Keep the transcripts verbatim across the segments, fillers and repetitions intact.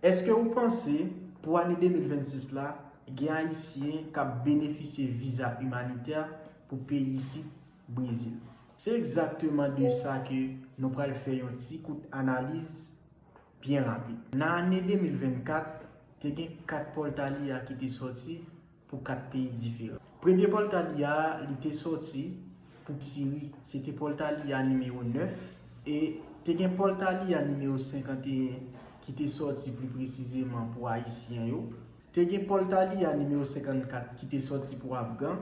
Èske ou panse pou ane de mil vennsis la, gen Ayisyen k ap benefisye viza imanitè pou peyi isit, Brezil? Se egzakteman de sa ke nou pral fè yon ti kout analiz byen rapid. Nan ane de mil vennkat, te gen kat Portalia ki te sòti pou kat peyi diferan. Premye Portalia a, li te sòti pou Siri, se te Portalia nimewo nèf, e te gen Portalia nimewo senkanteyen ki te sòti pli presizeman pou Ayisyen yo. Te gen Portalia nimewo senkannkat ki te sòti pou Afgan,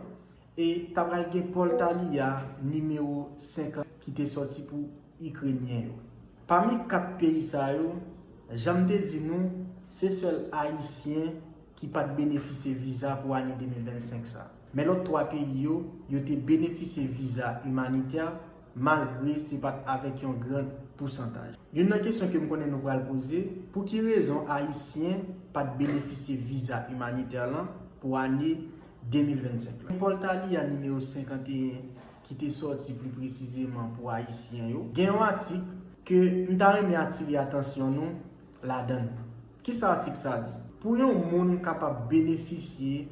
e ta pral gen Portalia nimewo senkant ki te sòti pou Ikrenyen yo. Pami kat peyi sa yo, jan m te di nou, se sèl Ayisyen ki pa t benefisye viza pou ane de mil vennsenk sa. Men lòt twa peyi yo, yo te benefisye viza imanitè, malgre se pa t avèk yon gran pousantaj. Youn nan kesyon ke m konnen nou pral poze, pou ki rezon Ayisyen pa t benefisye viza imanitè lan pou ane de mil vennsenk la? Portalia nimewo senkanteyen ki te sòti pli presizeman pou Ayisyen yo, gen yon atik ke m ta renmen atire atansyon nou ladan l. Kisa atik sa di? Pou yon moun kapab benefisye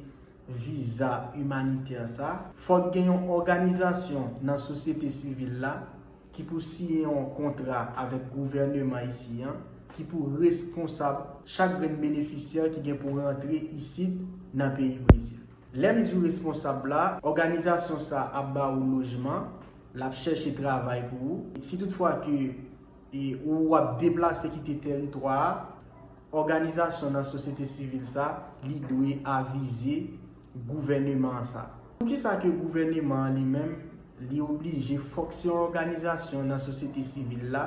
viza imanitè sa, fòk gen yon òganizasyon nan sosyete sivil la ki pou siyen yon kontra avèk gouvèneman isi an, ki pou responsab chak grenn benefisyè ki gen pou rantre isit nan peyi Brezil. Lè m di w responsab la, òganizasyon sa ap ba ou lojman, l ap chèche travay pou ou. Si toutfwa ke e, ou ap deplase kite tèritwa a, òganizasyon nan sosyete sivil sa, li dwe avize gouvèneman an sa. Poukisa ke gouvèneman an li menm, li oblije fòk se yon òganizasyon nan sosyete sivil la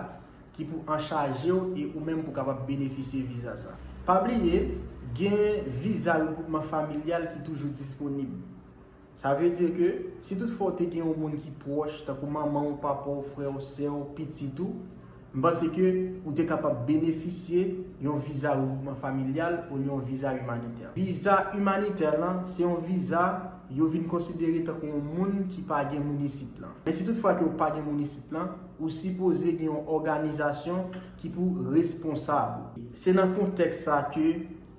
ki pou anchaje w e ou menm pou kapab benefisye viza sa? Pa bliye, gen viza regwoupman familyal ki toujou disponib. Sa vle di ke si toutfwa w te gen yon moun ki pwòch, tankou manman w, papa w, frè w, sè w, pitit ou, m panse ke ou te kapab benefisye yon viza regwoupman familyal olye yon viza imanitè. Viza imanitè lan, se yon viza yo vin konsidere tankou yon moun ki pa gen moun isit lan. Men si toutfwa ke w pa gen moun isit lan, ou sipoze gen yon òganizasyon ki pou responsab. Se nan kontèks sa ke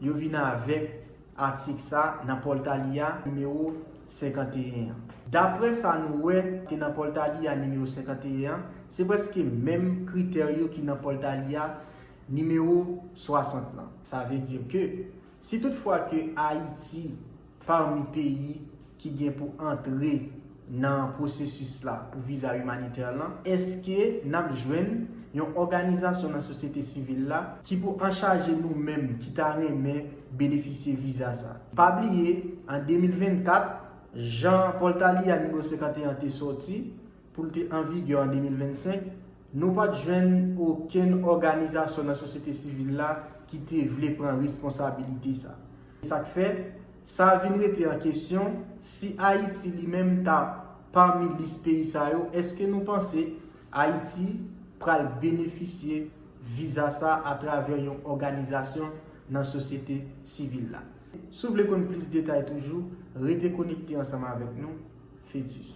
yo vin avèk atik sa nan Portalia nimewo senkanteyen an. Daprè sa nou wè te nan Portalia nimewo senkanteyen an, se prèske menm kritè yo ki nan Portalia nimewo swasant lan. Sa vle di ke si toutfwa ke Ayiti pami peyi ki gen pou antre nan pwosesis la pou viza imanitè lan, èske n ap jwenn yon òganizasyon nan sosyete sivil la ki pou anchaje nou menm ki ta renmen benefisye viza sa? Pa bliye, an de mil vennkat, jan Portalia nimewo senkanteyen an te sòti pou l te an vigè an de mil vennsenk, nou pa t jwenn okenn òganizasyon nan sosyete sivil la ki te vle pran responsabilite sa. Sa k fè, sa vin rete an kesyon, si Ayiti li menm ta pami lis peyi sa yo, èske nou panse Ayiti pral benefisye viza sa atravè yon òganizasyon nan sosyete sivil la? Si w vle konn plis detay toujou, rete konekte ansanm avèk nou, Fetus.